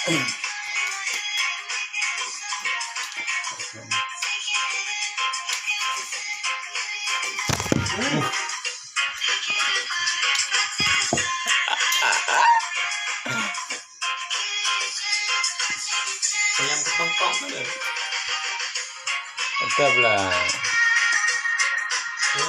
ພະຍາຍາມຕ້ອງໆ ເດີ ເກືອບລະ ເອີ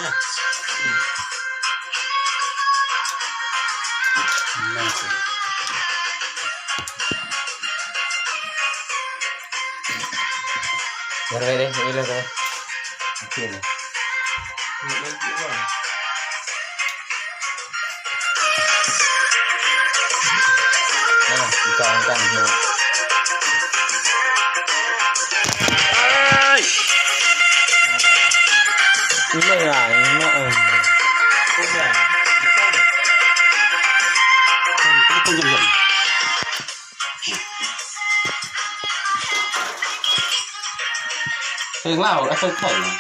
ເຮັດໄວ້ເດ້ ເຮັດໄວ້ເດີ ໂອເຄເລີຍ. ອ່າ ຕິດຕໍ່ກັນເນາະ ເອີຍ ອີ່ເລື່ອງຫຼາຍເນາະ ເອີ ຄົນຫຼາຍ ຄົນ ຄົນ ຄົນ ເພງລາວ ເພງໄທນະ ນີ້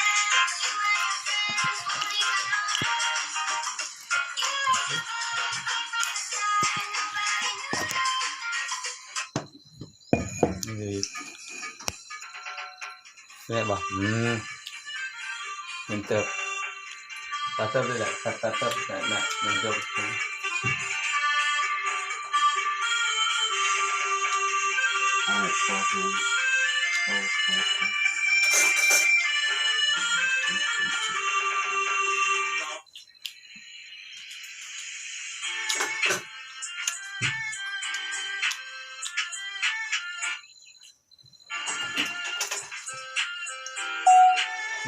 ແຊບບໍ່? ອືມ ແມ່ນເຕີບ ປາເຕີບເລີຍແຫຼະ ປາ ປາເຕີບ ນະ ນະ ນະ ເຕີບ.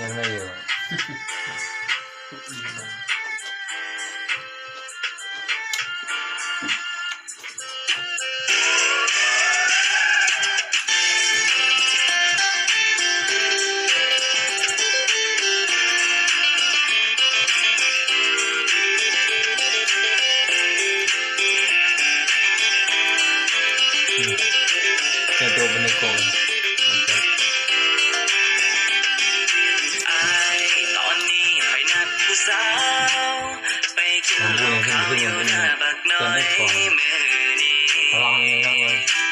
ຍັງໄດ້ຢູ່. ແຕ່ໂຕເປັນໃນກອງ ອ້າຍ ຕອນນີ້ຂ້ອຍນັດຜູ້ສາວ ໄປກິນເຫຼົ້າຂາວຢູ່ໜ້າບັກນ້ອຍມື້ນີ້ ພະລັງນີ້ເນາະ.